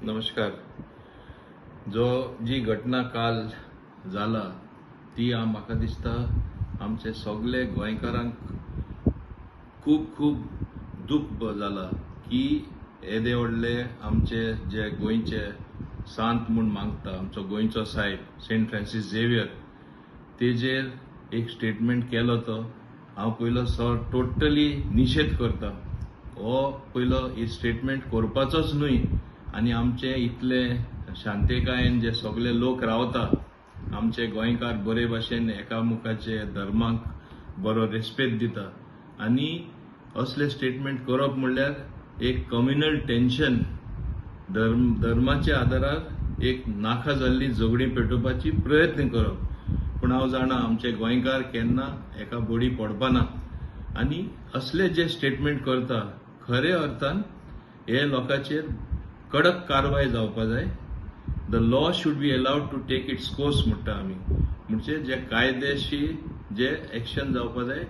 नमस्कार. जो जी घटना काल जाला ती म्हाका दिसता आमचे सगळे गोंयकारांक खूब खूब दुख्ख जाला की येदे व्हडले आमचे जे गोंयचे सांत म्हूण मागता, आमचो गोंयचो सायब सेंट फ्रांसीस झेवियर, तेजेर एक स्टेटमेंट केलो तो हांव पयलो सो टोटली निशेध करता. हो पयलो स्टेटमेंट करपाचोच न्हय. आनी आमचे इतले शांतिकायेन जे सगळे लोक रावता, आमचे गोंयकार बरे भाशेन एकामुखाचे धर्माक बरो रेस्पेद दिता आनी असले स्टेटमेंट करप म्हणल्यार एक कम्युनल टेन्शन, धर्म धर्माच्या आदारार एक नाका जाल्ली झगडीं पेटोवपाची प्रयत्न करप. पूण हांव जाणा, आमचे गोंयकार केन्ना एका बडी पडपाना. आनी असले जे स्टेटमेंट करता, खरे अर्थान हे लोकांचेर कडक कारवाय जावपा जाय. The law should be allowed to take its course म्हणटा आमी. म्हणजे जे कायदेशी जे एक्शन जावपा जाय,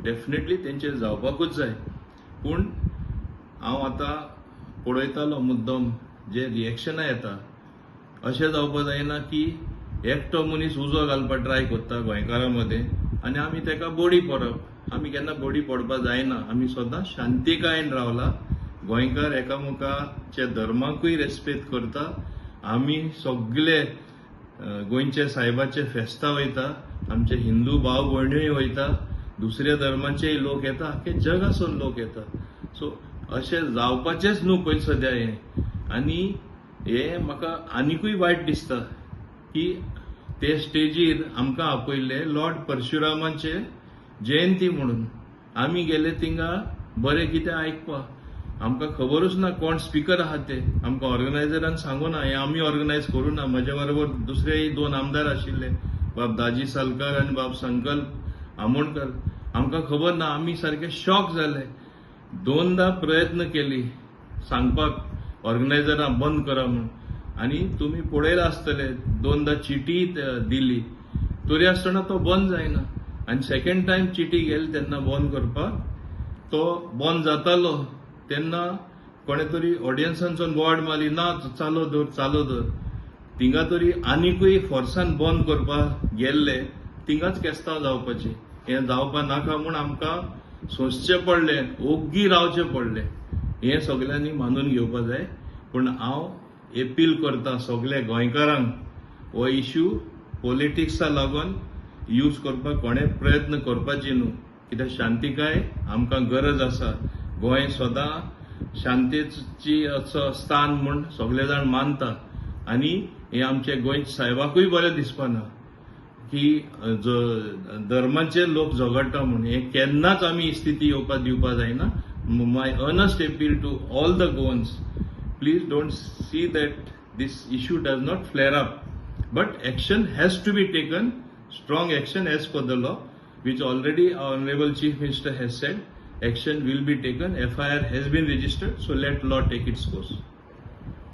डेफिनेटली तेंचेर जावपाकूच जाय. पूण हांव आतां पळयतालो मुद्दम जे रिएक्शनां येता, अशें जावपा जायना की एकटो मनीस उजो घालपाक ट्राय करता गोंयकारां मदें आनी आमी ताका बडी पडप. आमी केन्ना बडी पडपा जायना. आमी सदां शांतिकायेन रावला. गोंयकार एकामेकाच्या धर्माकूय रेस्पेद करता. आमी सगळे गोंयचे सायबाचे फेस्तां वयता, आमचे हिंदू भाव भयणीय वयता, दुसऱ्या धर्माचेय लोक येता, आख्खे जगासून लोक येता. सो अशें जावपाचेंच न्हू पयलीं सद्या हें. आनी हें म्हाका आनिकूय वायट दिसता की ते स्टेजीर आमकां आपयल्ले लॉर्ड परशुरामाचे जयंती म्हणून. आमी गेले थिंगा बरें कितें आयकपाक. आमकां खबरूच ना कोण स्पिकर आहा ते. आमकां ऑर्गनायझरान सांगू ना. हें आमी ऑर्गनायज करूं ना. म्हज्या बरोबर दुसरेय दोन आमदार आशिल्ले, बाब दाजी सालकार आनी बाब संकल्प आमोणकर. आमकां खबर ना. आमी सारके शॉक जाले. दोनदा प्रयत्न केली सांगपाक ऑर्गनायझरां बंद करा म्हूण. आनी तुमी पळयलां आसतले, दोनदा चिटी दिली तरी आसतना तो बंद जायना. आनी सेकंड टायम चिटी गेली तेन्ना बंद करपाक, तो बंद जातालो तेन्ना कोणे तरी ऑडियन्सांसून बोवाळ मारली, ना, चालू दवर, चालू दवर. थिंगा तरी आनिकूय फोर्सान बंद करपाक गेल्ले, थिंगाच केस्तांव जावपाचें. हें जावपा नाका म्हूण आमकां सोंसचें पडलें, ओग्गी रावचें पडलें. हें सगल्यांनी मानून घेवपा जाय. पूण हांव एपील करता सगल्या गोंयकारांक, हो इश्यू पॉलिटिक्सा लागून यूज करपाक कोणें प्रयत्न करपाची न्हू, कित्याक शांतिकाय आमकां गरज आसा. गोंय सदां शांतेची असो स्थान म्हूण सगळे जाण मानता आनी हें आमचे गोंय सायबाकूय बरें दिसपाना की धर्माचे लोक झगडटा म्हूण. हें केन्नाच आमी ही स्थिती येवपाक दिवपाक जायना. My earnest appeal to all the Goans, please don't see that this issue does not flare up, but action has to be taken, strong action as per the law, which already our Honorable Chief Minister has said action will be taken. FIR has been registered, so let law take its course.